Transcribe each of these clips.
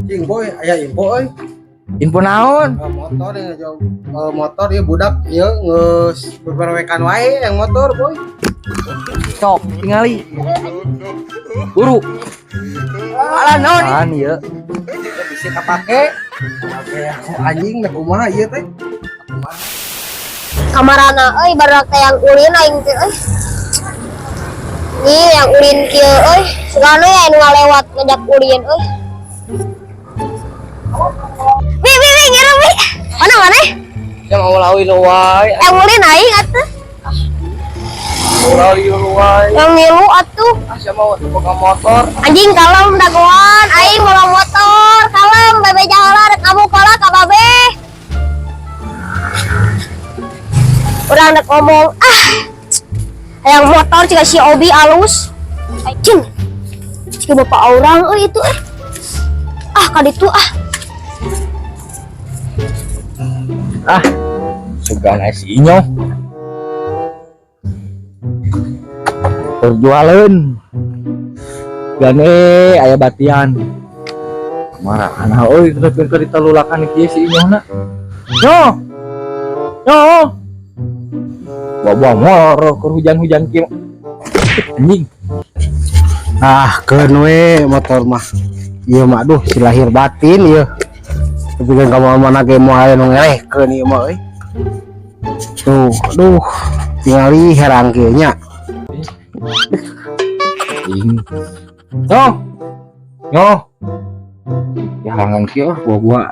Cing boy, aya info euy. Info naon? Motor yang ngajauh motor ieu budak ieu geus beberewekan wae yang motor boy. Sok tingali. Buru. Alah naon? Apaan ieu? Bisa kapake. Oke, anjing nek kumaha ieu teh? Kamarana euy, barudak teh yang ulin aing teh euy. Nih yang ulin kieu euy, sugana ya nu ngalewat ngajak ulin euy. Wi wi wi ngirum wi. Mana mana? Yang awal lo wae. Yang ulin aing atuh. Awal lo wae. Yang ngilu atuh. Ah, siapa mau boga motor? Anjing kalem dagoan, aing bawa motor, kalem bebe jalan rek kamu pola ka babe. Urang rek ngomong ah. Yang motor jika si Obi alus. Anjing. Jika bapak orang euy itu eh. Ah kaditu ah. Ah, sugana si Inyo. Perjualan. Gane aya batian. Marah anak euy terus keur ditalulakan kieu si Inyo na. Nyo. Nyo. Bawa moro keur hujan-hujan kieu. Anjing. Ah, keun we motor mah. Ieu mah aduh si lahir batin ieu. Tapi kan ka mana ge moal aya nu ngelehkeun ieu mah euy. Tuh, aduh, tingali herang kieu nya. Anjing. Nyo. Nyo. Ya halangan kieu bawa.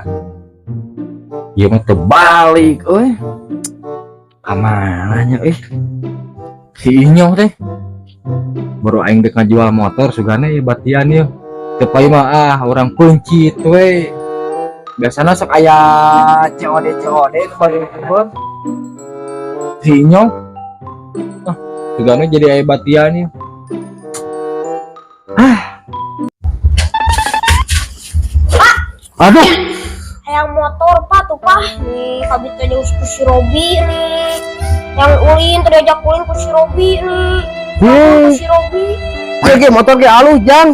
Ieu mah teu balik euy. Ka mana nya euy? Si Inyo teh. Baru aing dek ngajual motor sugana ieu batian ieu. Teu payu mah ah urang kuncit we. Biasana sok aya COD COD nu bari ngumpul. Si Inyo. Ah, sugana jadi aya batian ieu. Ah. Aduh, Hayang motor pak tuh pak nih kabit teh jauh ku si Robi nih. Yang ulin tadi ajak ulin ku si Robi nih. Ku si Robi. Oke, motor ge alus jang.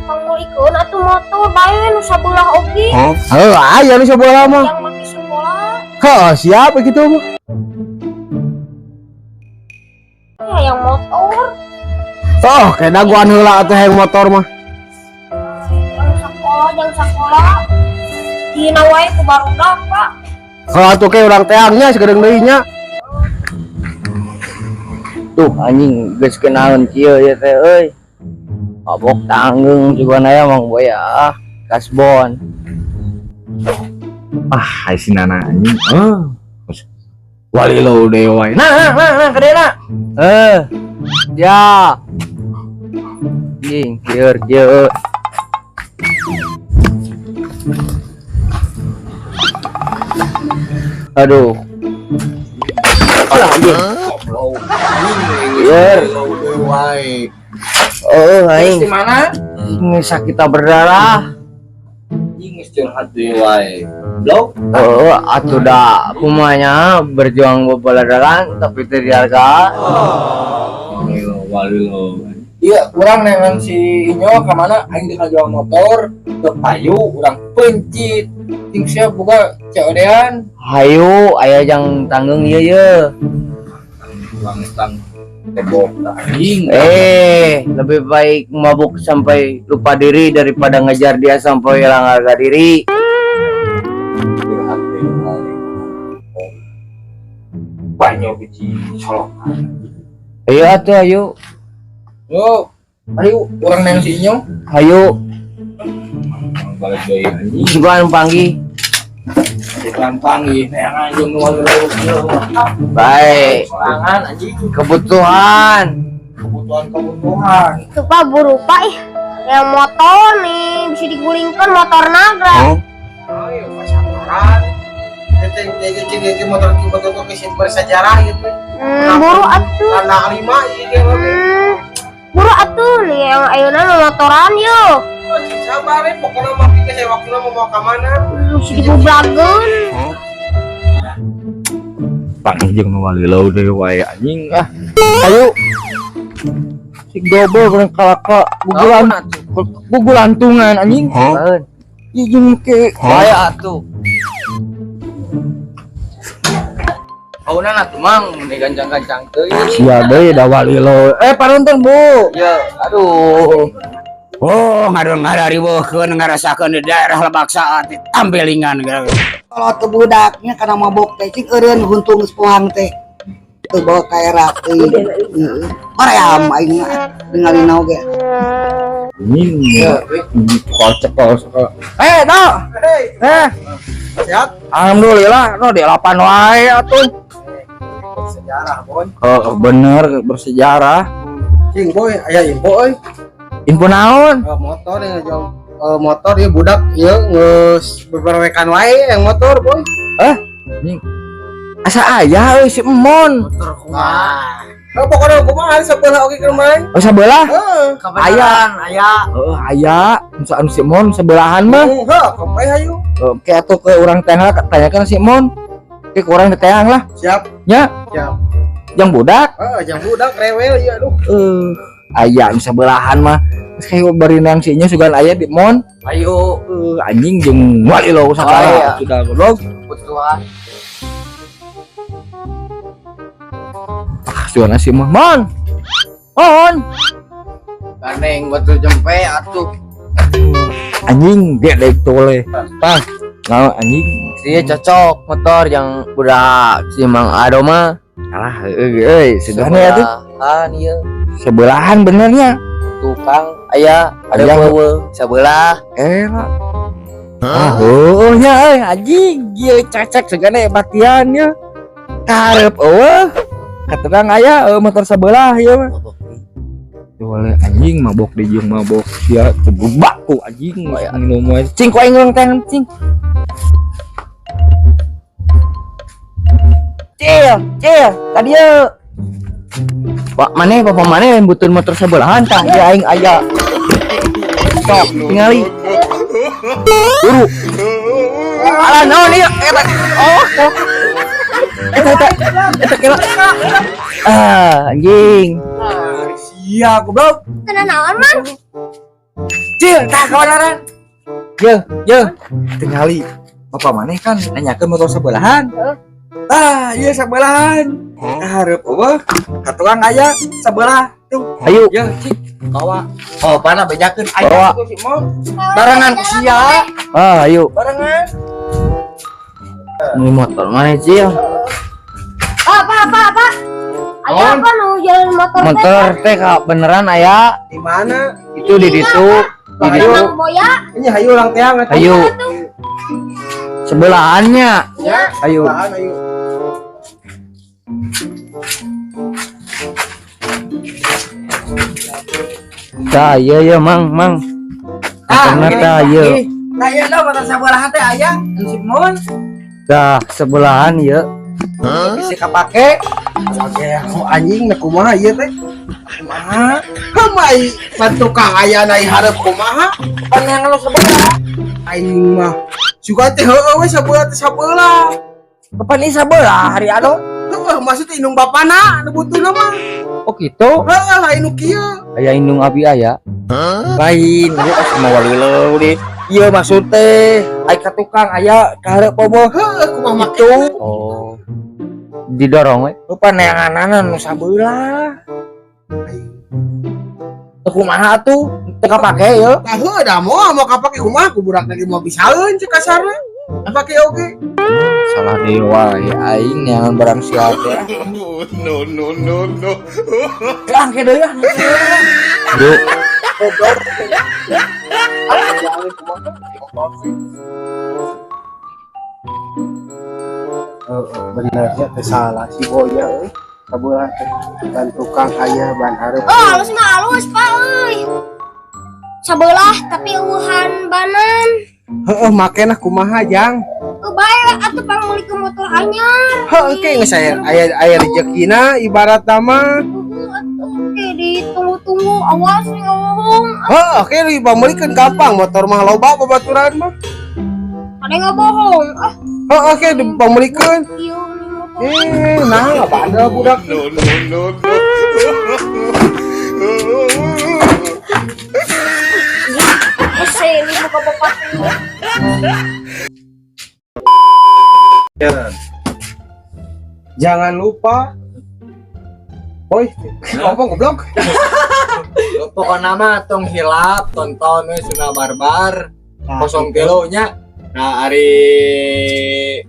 Pangulikeun atuh motor bae nu sabelah oge. Heuh, aya nu sabelah mah. Yang make sekolah. Heuh, siap kitu mah. Ya yang motor. Toh, kayak dagoan heula atuh hayang motor mah. Yang sekolah, yang sekolah. Dina wae ku barudak, Pak. Heuh atuh ke urang teangnya sagedeung deui nya. Tuh anjing geus kenaon kieu ieu teh euy. Mabok tanggung juga na ya Mang Boy ah. Kasbon. Ah, ai si Nana anjing. Oh. Wali lo dewa. Nah, nah, nah, nah, kadena. Eh. Ya. Anjing kieu kieu. Aduh. Alah anjing. Lieur. Oh, aing. Di mana? Ini sakit berdarah. Anjing geus curhat deui wae. Blok. Oh, atuh da kumanya berjuang bebaladaran tapi teu dihargaan. Wali lo. Iya, urang nengan si Inyo ka mana aing dek ngajual motor, teu payu urang pencit. Ting siap buka COD-an. Hayu, aya jang tanggung ieu ye. Urang tang tebok anjing. Lebih baik mabuk sampai lupa diri daripada ngejar dia sampai hilang harga diri. Banyak biji solokan. Ayo atuh, ayo. Yo, ayo urang neng si Inyo. Ayo, Balik deui anjing. bukan panggih. Bukan panggih, neangan jeung nu wali. Baik. Sorangan anjing. Kebutuhan. Kebutuhan-kebutuhan. Tuh Pak buru Pak ih. Yang motor nih bisa digulingkan motor naga. Ayo pasaran. Teh teh teh motor motor ke bersejarah gitu. Buru atuh. Tanda lima ieu ge. Buru atuh nih yang ayeuna nu motoran yo. Oh, cing sabar we pokona mah kita saya waktuna mau ka mana. Bisa dibubrageun. Panggih jeung nu wali lau deui wae anjing ah. Ayo. Si goblok urang kalaka gugulan gugulantungan anjing. Heeh. Ieu jeung ke Bae atuh. Kaunan atuh Mang, meni gancang-gancang teuing. Sia deui da walilo. Eh paruntun Bu. Ya, aduh. Oh, ngadon-ngadariweuhkeun ngarasakeun di daerah Lebak saat tampelingan gitu. Kalau tuh budaknya karena mabok teh cing eureun huntung geus pohang teh. Teu bawa ka era teuing. Heeh. Hoream aing mah ningali oge. Ini kocek kocek. Eh, no. Eh, Sehat? Alhamdulillah, no di lapan wae atuh. Sejarah, Boy. Oh, bener bersejarah. Cing, Boy, aya info euy. Info naon? Motor yang ngejauh motor ieu budak ieu geus beberewekan wae yang motor, Boy. Eh, ini asa aya euy si Emon. Motor kumaha? Oh, pokoknya kumaha sebelah oge keur main. Oh, sebelah? Heeh. Aya. Aya. Heeh, aya. Anu anu si Emon sebelahan mah. Heuh, kopai hayu. Oke, atuh ke urang teh lah tanyakan si Emon. Oke, ke urang diteang lah. Siap. Nya. Siap. Yang budak. Heeh, jang budak rewel ieu aduh. Aya nu sebelahan mah. Geus kayak bari nang si nya sugan aya di Mon. Ayo. Anjing jeung walilo sakala Aya. sudah goblok. Kebutuhan. Ah, sugan si mah. Mon. Mon. Gandeng batu jempe atuh. Anjing gede tole. Tah, nah anjing Sia cocok motor yang budak si Mang Ado mah. Alah, heueuh euy, segana ya tuh. Sebelahan ieu. Sebelahan benernya. Tukang aya ada Aya. eueuh sebelah. Eh lah. Ah, heueuh nya euy anjing, ieu cecek segana batian nya. Karep eueuh. Ka tukang aya eueuh motor sebelah ieu mah. Boleh anjing mabok di jeung mabok sia tebak ku anjing minum wae. Cing ku aing urang teh cing. Cil, cil, tadi ye. Pak maneh, bapak maneh yang butuh motor sebelahan tah, ya aing aya. Sok, tingali. Buru. Alah naon ieu? Eta. Oh, oh. Eta eta. Eta kela. Ah, anjing. Sia goblok. Kena naon, Mang? Cil, tah kawanan. Ye, ye. Tingali. Bapak maneh kan nanyakeun motor sebelahan. Ah, iya sebelahan. Hareup eueuh, ka tukang aya sebelah tuh. Ayo. Ye, cik, bawa. Oh, pana bejakeun Bawa. aya ku si Mon. Barengan ku sia. Ah, ayo. Barengan. Ini motor mana, Cil? Apa apa apa? Aya apa nu jalan motor teh? Motor teh ka beneran aya. Di mana? Itu di ditu, di ditu. Mang Boya. Ini hayu urang teang atuh. Ayo. Sebelahannya. Ya. Ayo. Sebelahan ayo. Tah, iya iya Mang, Mang. Ah, Bener tah, iya. Nah, iya dah motor sebelahan teh aya anu si Mon. Tah, sebelahan ieu. Bisa kapake. Oke, aku anjing na kumaha ieu teh? Kumaha? Kumaha pan tukang aya na hareup kumaha? Pan yang lu sebelah. Aing mah suka teh heueuh we sabelah teh sabelah. Kapan ini sebelah hari anu? Heueuh maksud indung bapana nu butuhna mah. Oh gitu. Heueuh lain nu kieu. Aya indung abi aya. Lain, ieu pas mau walilo di. Ieu maksud teh ai ka tukang aya ka hareup boboh. Heueuh kumaha make Gitu. Oh. Didorong we. Rupa neanganana nu sabelah. Teu kumaha atuh? Teu kapake yeuh. Tah heueuh da moal mau kapake kumaha ku budak lagi mau bisaeun cek kasarna. Pake oge. Salah deui wae aing neangan barang sial teh. No, no, no, no. Ah, ke deui ah. Yuk. Heeh, bener ya teh salah si Boya euy. Sabelah teh ban tukang aya ban hareup. Oh, halus mah halus, Pak euy. Sabelah tapi eueuhan banan. Heeh, makena kumaha jang? Bae atuh pangmeuli ke motor anyar. Heuh, engke geus aya aya aya rejekina ibarat mah. Heeh, atuh oke ditunggu-tunggu awas nih ngomong. Heuh, oke dipameulikeun gampang motor mah loba babaturan mah. Ada nggak bohong? Ah, Heuh, oke dipameulikeun. iya nih motor. Eh, nah bandel budak. No, no, no, no. Ese ini buka bapak. Ya. Jangan lupa. Woi, ngomong, goblok. Pokoknya mah tong hilap tonton we Sunda Barbar 03 nya. Nah, ari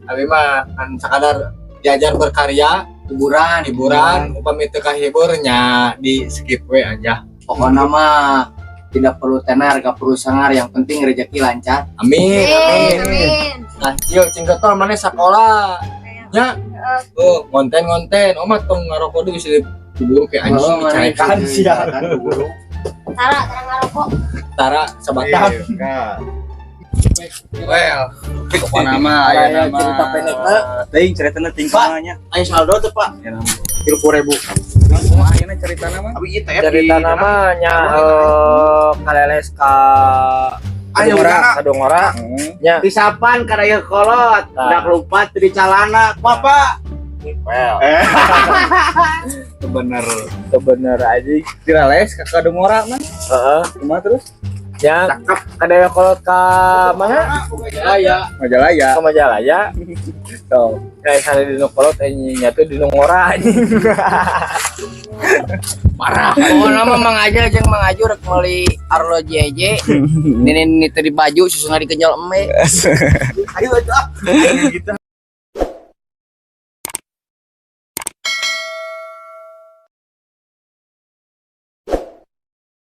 abi mah kan sakadar diajar berkarya, Hiburan. Hiburan, upami teu kahibur nya di skip we aja. Pokoknya mah tidak perlu tenar, gak perlu sangar, yang penting rezeki lancar. Amin, amin. Amin. Nah, ieu cing getol maneh sakola nya. Oh, ngonten-ngonten, oh mah tong ngarokok deui, bisa diburu kayak anjing, Oh, maneh dicarekan sia. Keburu. Tara, tara ngarokok. Tara sabatang. Well, pokoknya mah aya nama. Cerita pendekna. Teuing ceritana ting kumaha. Ayo saldo tuh, Pak. 30.000. Kumaha ayeuna ceritana mah? Abi ieu teh Cerita namanya kaleles ka Ayo, Kadungora, Kadungora nya. Disapan kana ieu kolot, Nah. udah lompat di calana, Bapak. Well, Bener. Bener aja. Dirales ka Kadungora mah. Heeh. Kumaha terus? Nya kadaya kolot ka mana? Majalaya. Majalaya. Ke Majalaya. Tuh. Kayak sana di nu kolot anjing, nya tuh di nu ngora anjing. Parah. Pokoknya mah Mang Aja jeung Mang Aju rek meuli arloji aja. Nini nini teh di baju susuna dikenjol eme. Ayo atuh ah. Gitu.